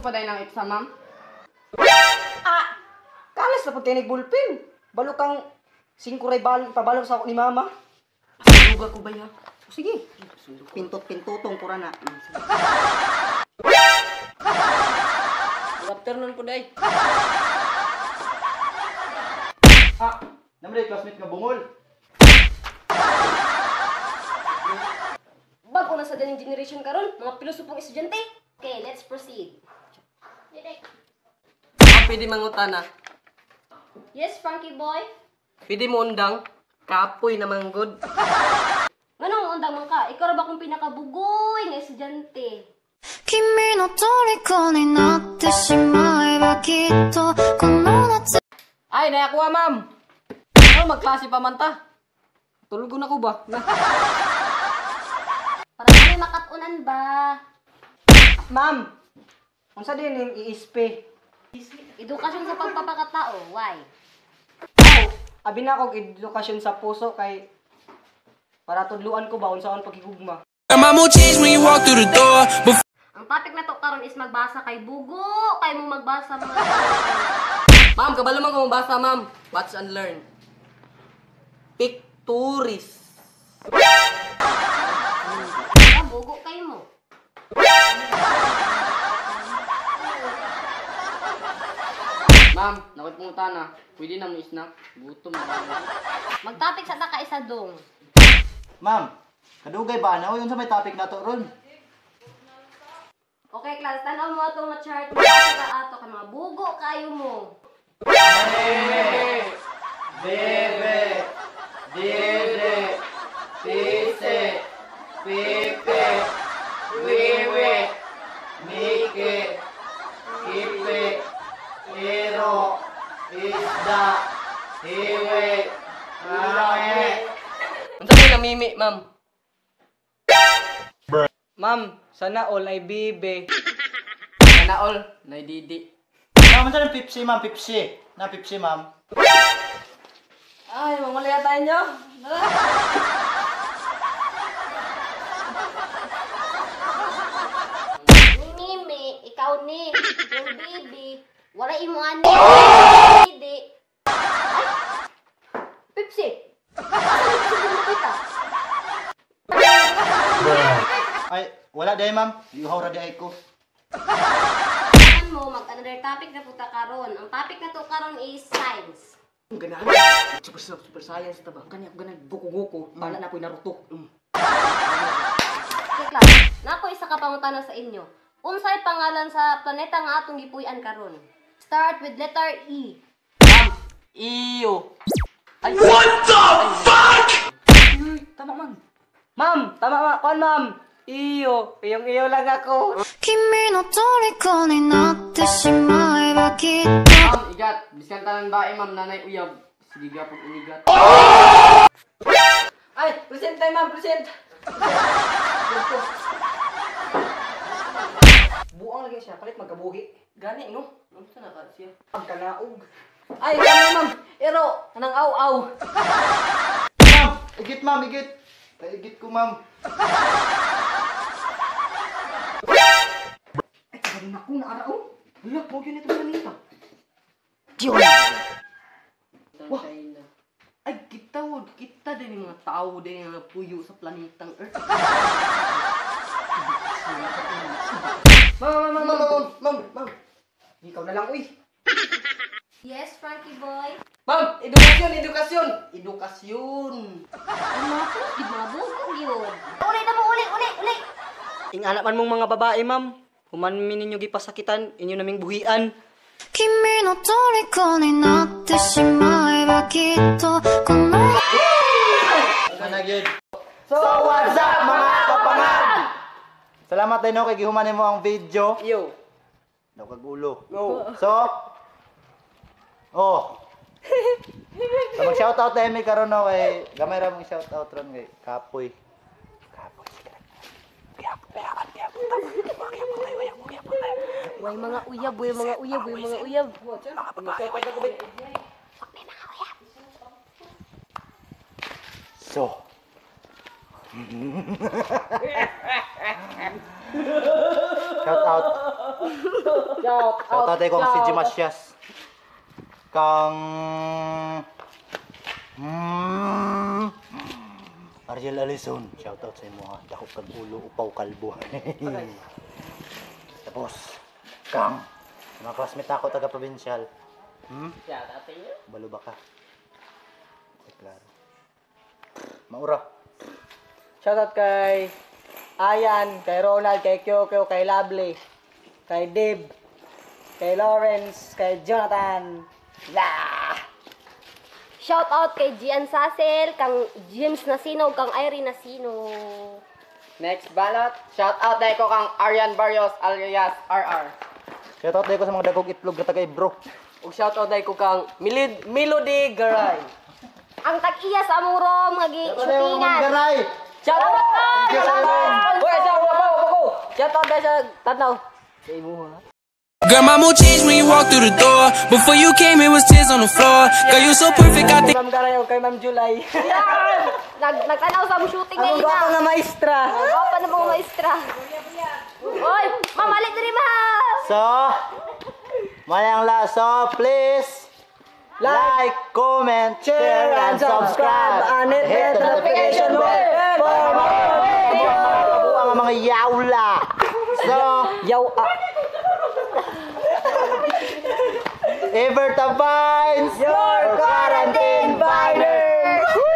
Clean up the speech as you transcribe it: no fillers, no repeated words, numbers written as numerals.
Seryoso pa dahil ang exam, ma'am? Ah! Kalas na pag tinig bullpen. Balo kang 5 ray pabalong sa ako ni mama. Pasaluga ko ba ya? Sige. Pintot-pintutong ko na. Good afternoon po, day. Ah, naman classmate nga bungol. Bago na sa ganing generation karon, mga pilosopong estudyante. Okay, let's proceed. Ma'am, pwede mangutana. Yes, Frankie boy. Pwede mo undang? Kapoy naman good. Nganong undang man ka? Ikaw ra ba akong pinakabugoy nga estudyante? 君の虜になってしまえばきっとこの夏 Ay, nayakuha, ma'am. Oh, magklase pa man ta. Tulog na ko ba? Na. Para kami makatunan ba? Ma'am, unsa din yung ESP? Edukasyon sa pagpapakatao, why? Abi na akong edukasyon sa puso kay para tudluan ko ba unsaon paghigugma. Mama change when you walk through the door. Ang topic na to karon is magbasa kay bugo, kay mo magbasa mga. Ma'am, kabalo man ko mabasa, ma'am. Watch and learn. Picturis. Ah, bugo kay mo. Ma'am, nakoy punta na. Pwede na mo snack. Gutom na. Magtopic sa ta ka isa dong. Ma'am, kadugay ba na? Uy, unsa may topic na to ron? Okay, class, tan-aw mo atong nga chart. Magbasa ka ato kay mga bugo kayo mo. B, B, D, D, P, C, P, P, W, W, M, K, K, P, Ero, Isda, Hiwe, Ame. Unsa may namimi, ma'am? Ma'am, sana all ay bibe. Sana all, naididi. Ma'am, unsa nang Pepsi, ma'am? Pepsi. Na Pepsi, ma'am. Ay, mamulaya tayo nyo. Ni Mimi, ikaw ni, yung baby, wala imo ani. Hindi. Ay, Pepsi. Asa na Pepsi mo nakita? Ay, wala day, ma'am. Iuhaw ra day ko. Saan mo mag another topic na puta karon. Ang topic na to karon is science. Ang ganahan. Super super science ta ba? Kani ako ganahan Goku Goku. Bala na ko'y Naruto. Okay, class. Nako isa ka pangutana sa inyo. Unsay pangalan sa planeta nga atong gipuy-an karon? Start with letter E. Ma'am, iyo. Ay, what the fuck? Uy, tama man. Ma'am, tama ma, kuan ma'am. Iyo, iyong iyo lang ako. 君の虜になってしまえばきっと Ma'am, igat. Biskan tanan bae, ma'am, nanay uyab. Sige gapon inigat. Ay, present tayo ma'am, present. Buang lagi siya, palit magkabuhi. Gani, no? Unsa na ka siya? Ang kanaog. Ay, gani, ma'am. Ero, kanang aw-aw. Ma'am, igit, ma'am, igit. Paigit ko, ma'am. Ay, kagaling ako na araw. Hala, mo yun ito planeta. Diyon. Wah. Ay, kita, kita din yung mga tao din yung mga puyo sa planetang Earth. Ma'am, ma'am, ma'am, ma'am, ma'am, ma'am. Ikaw na lang, uy. Yes, Frankie boy. Ma'am, edukasyon, edukasyon. Edukasyon. Ang mga pulos, di mga bugo yun. Uli na mo, uli, uli, uli. Ingana man mong mga babae, ma'am. Human mi ninyo gipasakitan, inyo naming buhian. 君の虜になってしまえばきっとこの Ano gyud? So, what's up, mga kapangag? Salamat din no kay gihuman nimo ang video. Iyo. Daw kagulo. Go. So, oh. So mag-shoutout tayo may karon no kay gamay ra mong shoutout ron kay Kapoy. Kapoy sige. Way mga uyab, way mga uyab, way mga uyab. So. Shout out. Shout Shout out kong si Masias. Kang Ariel Alison, shout out sa imo ha. Dako kag ulo upaw kalbo. Tapos kang mga classmate ako taga provincial. Shout out sa inyo. Balo ba ka? Ay, klaro. Maura. Shoutout kay Ayan, kay Ronald, kay Kyokyo, kay Lovely, kay Dave, kay Lawrence, kay Jonathan. La! Shout out kay Gian Sasel, kang James Nasino, kang Irene Nasino. Next balot. Shout out dahil ko kang Arian Barrios alias RR. Shout out ko sa mga dagog itlog na taga Ebro. Ug shout out dahil ko kang Milid Melody Garay. Ang tag-iya sa among rom nga gi shootingan. Garay! Shout out! Thank you, Simon! Uy, sa wa pa wa ko. Shout out dahil sa tanaw. Sa imo ha. Girl, my mood changed when you walked through the door. Before you came, it was tears on the floor. Girl, you so perfect, I think. Ma'am Garay o kay Ma'am July. Nagtanaw sa among shooting Ang ngayon gwapo na. nga maestra. Ang gwapa na mga maestra. Oy, mamalit diri ma. So, mayang laso, please like, comment, share, and subscribe. And hit the notification bell for more videos. Ang mga yawla. So, Yaw ah. Ever the Vines, Your quarantine biners! Woo!